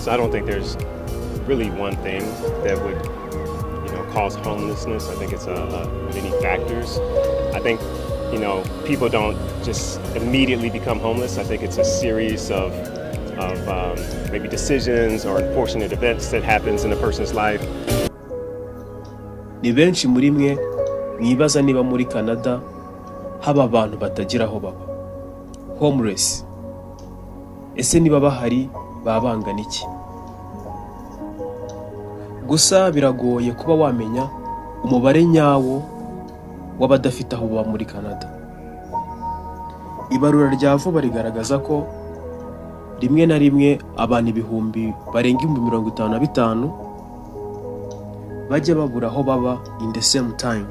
So I don't think there's really one thing that would cause homelessness. I think it's many factors. I think people don't just immediately become homeless. I think it's a series of maybe decisions or unfortunate events that happens in a person's life. Ni benshi muri mwe mwibaza niba muri Canada haba abantu batagira aho baba, homeless. Ese niba bahari, baba bangana iki? Gusa biragoye kuba wamenya umubare nyawo w'abadafite aho baba muri Canada. Ibarura rya vuba rigaragaza ko rimwe na rimwe abantu ibihumbi barenga 55,000 bajya babura aho baba in the same time.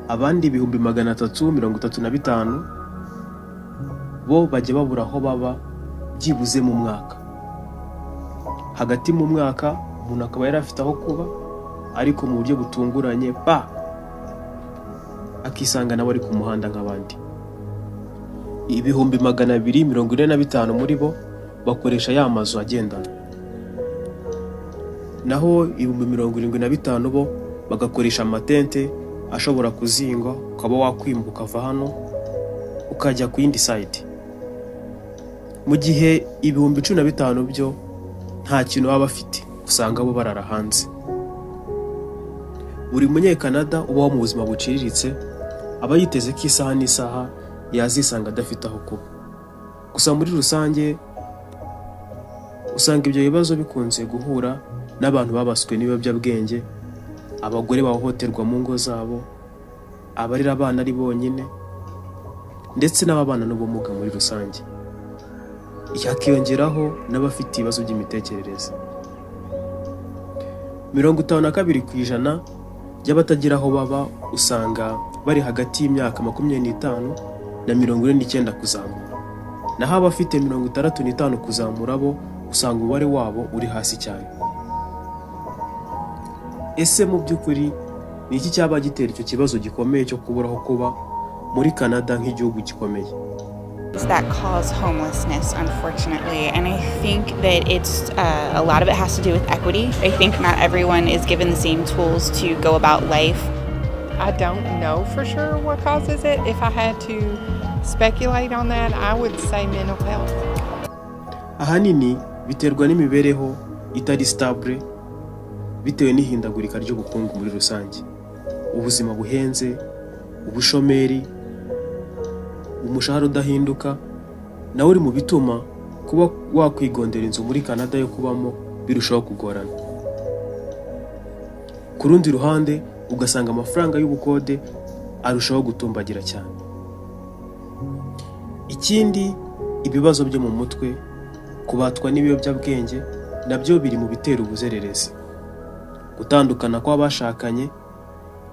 Abandi 335,000 bo bajya babura aho baba byibuze mu mwaka. Hagati mu mwaka umuntu akaba yari afite aho kuba, ariko mu buryo butunguranye ba akisanga nawe ari ku muhanda nk'abandi. 245,000 muri bo bakoresha ya mazu agendanwa, naho 75,000 bo bagakoresha amatente ashobora kuzingwa, ukaba wakwimuka ukava hano ukajya ku yindi side, mu gihe 15,000 byo nta kintu baba bafite, usanga bo barara hanze. Buri Munyekanada ubaho mu buzima buciriritse aba yiteze ko isaha n'isaha yazisanga adafite aho kuba. Gusa muri rusange usanga ibyo bibazo bikunze guhura n'abantu babaswe n'ibiyobyabwenge, abagore bahohoterwa mu ngo zabo, abarera abana ari bonyine, ndetse n'ababana n'ubumuga muri rusange, hakiyongeraho n'abafite ibibazo by'imitekerereze. 52% by'abatagira aho baba usanga bari hagati y'imyaka 25 na 49 kuzamura, naho abafite 65 kuzamura bo usanga umubare wabo uri hasi cyane. Ese mu by'ukuri ni iki cyaba gitera icyo kibazo gikomeye cyo kubura aho kuba muri Canada nk'igihugu gikomeye? That cause homelessness, unfortunately. And I think that it's a lot of it has to do with equity. I think not everyone is given the same tools to go about life. I don't know for sure what causes it. If I had to speculate on that, I would say mental health. Ahanini biterwa n'imibereho itari stable bitewe n'ihindagurika ry'ubukungu muri rusange, ubuzima buhenze, ubushomeri, umushahara udahinduka nawe uri mu bituma kuba wakwigondera inzu muri Canada yo kubamo birushaho kugorana. Ku rundi ruhande ugasanga amafaranga y'ubukode arushaho gutumbagira cyane. Ikindi, ibibazo byo mu mutwe, kubatwa n'ibiyobyabwenge nabyo biri mu bitera ubuzererezi. Gutandukana kw'abashakanye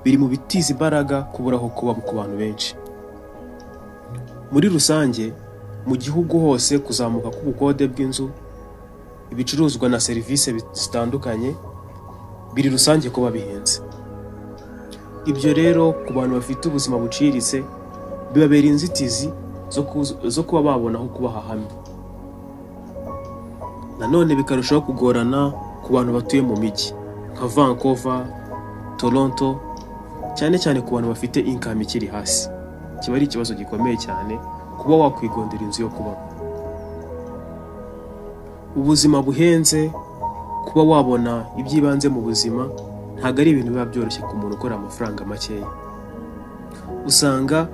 biri mu bitiza imbaraga kubura aho kuba ku bantu benshi. Muri rusange mu gihugu hose, kuzamuka k'ubukode bw'inzu, ibicuruzwa na serivisi zitandukanye biri rusange kuba bihenze. Ibyo rero ku bantu bafite ubuzima buciriritse bibabera inzitizi zo kuba babona aho kuba hahamye. Nanone bikarushaho kugorana ku bantu batuye mu mijyi nka Vancouver, Toronto, cyane cyane ku bantu bafite income ikiri hasi. Kiba ari ikibazo gikomeye cyane kuba wakwigondera inzu yo kubamo. Ubuzima buhenze, kuba wabona iby'ibanze mu buzima ntabwo ari ibintu biba byoroshye ku muntu ukorera amafaranga makeya. Usanga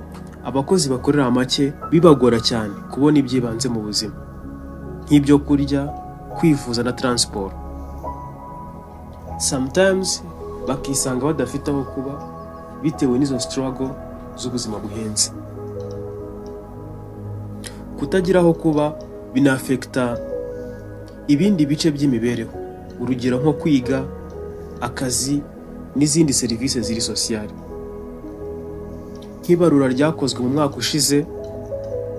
abakozi bakorera make bibagora cyane kubona iby'ibanze mu buzima nk'ibyo kurya, kwivuza na transport. Sometimes bakisanga badafite aho kuba bitewe n'izo struggle z'ubuzima buhenze. Kutagira aho kuba bina-affecta ibindi bice by'imibereho, urugero nko kwiga, akazi n'izindi serivisi ziri social. Nk'ibarura ryakozwe mu mwaka ushize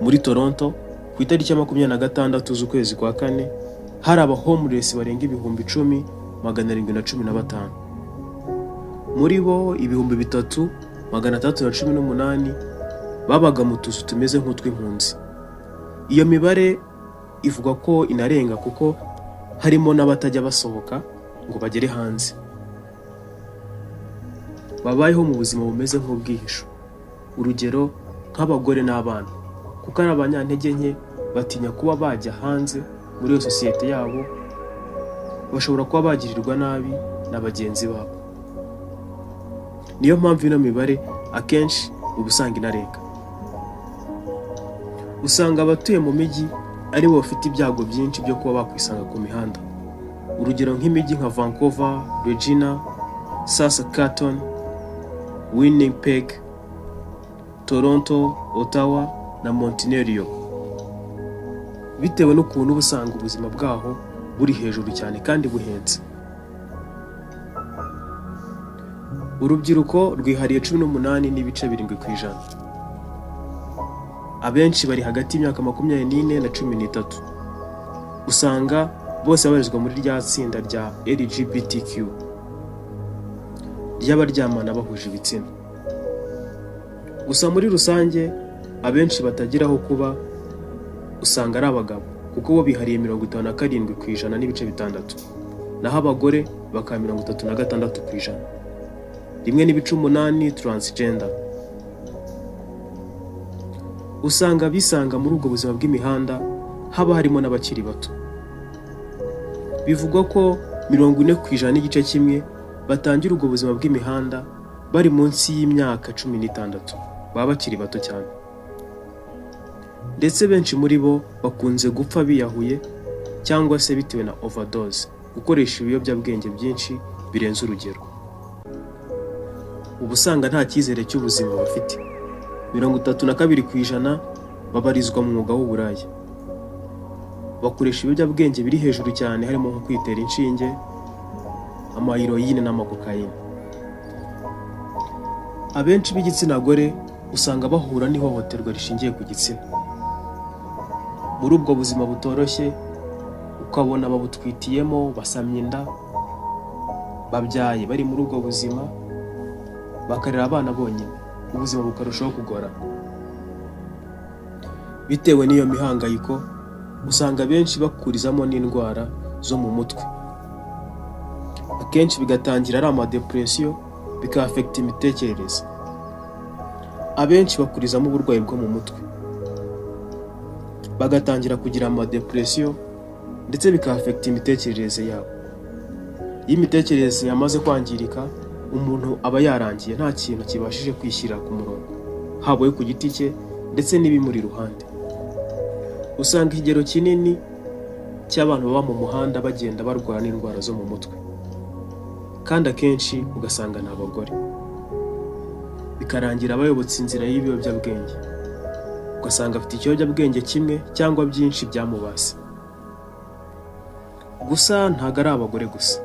muri Toronto ku itariki ya 26 z'ukwezi kwa kane, hari aba homeless barenga 10,715. Muri bo 3,618 babaga mu tuzu tumeze nk'utw'impunzi. Iyo mibare ivuga ko inarenga kuko Harimo n'abatajya basohoka ngo bagere hanze, babayeho mu buzima bumeze nk'ubwihisho. Urugero nk'abagore n'abana, kuko ari abanyantege nke, batinya kuba bajya hanze muri iyo sosiyete yabo, bashobora kuba bagirirwa nabi na bagenzi babo. Niyo mpamvu ino mibare akenshi uba usanga inarenga. Usanga abatuye mu mijyi aribo bafite ibyago byinshi byo kuba bakwisanga ku mihanda. Urugero nk'imijyi nka Vancouver, Regina, Saskatoon, Winnipeg, Toronto, Ottawa na Montreal, bitewe n'ukuntu uba usanga ubuzima bwaho buri hejuru cyane kandi buhenze. Urubyiruko rwihariye 18.7%. Abenshi bari hagati y'imyaka 24 na 13. Usanga bose babarizwa muri rya tsinda rya LGBTQ ry'abaryamana bahuje ibitsina. Gusa muri rusange, abenshi batagira aho kuba usanga ari abagabo, kuko bo bihariye 57.6%, naho abagore bakaba 36%. 1.8 transgender. Usanga bisanga muri ubwo buzima bw'imihanda haba harimo n'abakiri bato. Bivugwa ko 40.1% batangira ubwo buzima bw'imihanda bari munsi y'imyaka 16, baba bakiri bato cyane. Ndetse benshi muri bo bakunze gupfa biyahuye cyangwa se bitewe na overdose, gukoresha ibiyobyabwenge byinshi birenze urugero. Uba usanga nta cyizere cy'ubuzima bafite. 32% babarizwa mu mwuga w'uburaya. Bakoresha ibiyobyabwenge biri hejuru cyane, harimo nko kwitera inshinge, amaheroine n'amakokayine. Abenshi b'igitsina gore usanga bahura n'ihohoterwa rishingiye ku gitsina. Muri ubwo buzima butoroshye, ukabona babutwitiyemo, basamye inda, babyaye bari muri ubwo buzima, bakarera abana bonyine, ubuzima bukarushaho kugorana. Bitewe n'iyo mihangayiko, usanga benshi bakurizamo n'indwara zo mu mutwe. Akenshi bigatangira ari amadepression, bikaaffecta imitekerereze. Abenshi bakurizamo uburwayi bwo mu mutwe, bagatangira kugira amadepression, ndetse bikaaffecta imitekerereze yabo. Iyo imitekerereze yamaze kwangirika, umuntu aba yarangiye, nta kintu kibashije kwishyira ku murongo, haba we ku giti cye ndetse n'ibimuri iruhande. Usanga ikigero kinini cy'abantu baba mu muhanda bagenda barwara n'indwara zo mu mutwe, kandi akenshi ugasanga ni abagore, bikarangira bayobotse inzira y'ibiyobyabwenge, ugasanga afite ikiyobyabwenge kimwe cyangwa byinshi byamubase. Gusa ntabwo ari abagore gusa,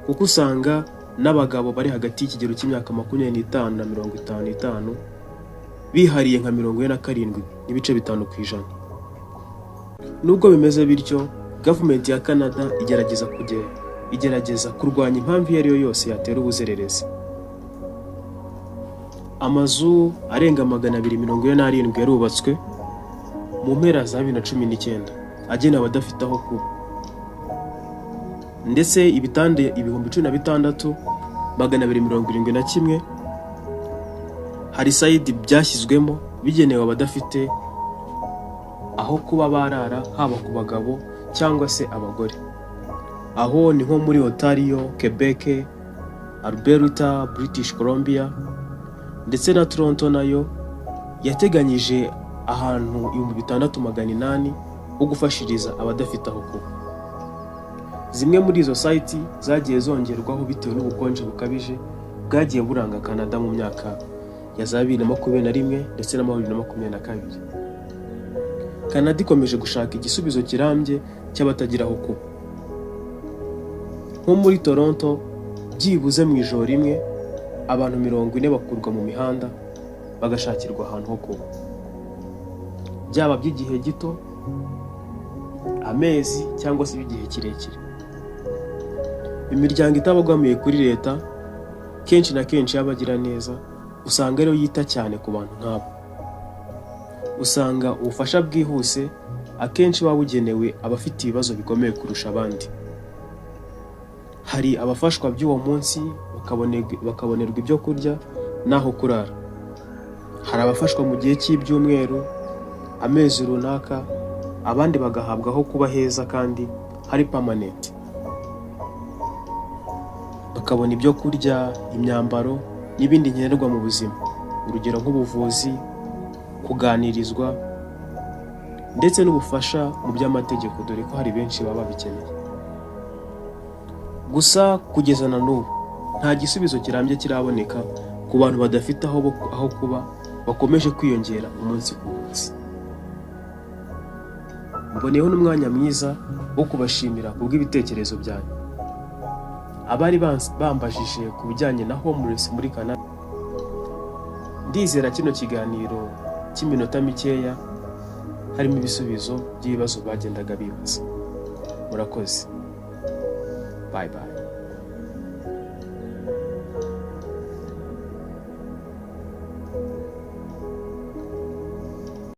kuko usanga n'abagabo bari hagati y'ikigero cy'imyaka 25 na 55 bihariye nka 47.5%. Nubwo bimeze bityo, gavumenti ya Canada igerageza kurwanya impamvu iyo ari yo yose yatera ubuzererezi. Amazu arenga 247 yarubatswe mu mpera za 2019 agenewe abadafite aho kuba, ndetse ibitanda 16,271 hari sites byashyizwemo bigenewe abadafite aho kuba barara, haba ku bagabo cyangwa se abagore. Aho ni nko muri Ontario, Quebec, Alberta, British Columbia ndetse na Toronto, nayo yateganyije ahantu 6,800 ho gufashiriza abadafite aho kuba. Zimwe muri izo site zagiye zongerwaho bitewe n'ubukonje bukabije bwagiye buranga Canada mu myaka ya za 2021 ndetse na 2022. Canada ikomeje gushaka igisubizo kirambye cy'abatagira aho kuba. Nko muri Toronto, byibuze mu ijoro rimwe abantu 40 bakurwa mu mihanda bagashakirwa ahantu ho kuba, byaba by'igihe gito, amezi, cyangwa se iby'igihe kirekire. Imiryango itabogamiye kuri leta, kenshi na kenshi y'abagira neza, usanga ariyo yita cyane ku bantu nk'abo. Usanga ubufasha bwihuse akenshi buba bugenewe abafite ibibazo bikomeye kurusha abandi. Hari abafashwa by'uwo munsi bakabonerwa ibyo kurya n'aho kurara. Hari abafashwa mu gihe cy'ibyumweru, amezi runaka, abandi bagahabwa aho kuba heza kandi hari permanent, bakabona ibyo kurya, imyambaro n'ibindi nkenerwa mu buzima, urugero nk'ubuvuzi, kuganirizwa ndetse n'ubufasha mu by'amategeko, dore ko hari benshi baba babikeneye. Gusa kugeza na n'ubu nta gisubizo kirambye kiraboneka ku bantu badafite aho kuba bakomeje kwiyongera umunsi ku munsi. Mboneyeho n'umwanya mwiza wo kubashimira ku bw'ibitekerezo byanyu. Abari bambajije ku bijyanye na homeless muri Canada, ndizera kino kiganiro cy'iminota mikeya harimo ibisubizo by'ibibazo bagendaga bibaza. Murakoze, bye bye.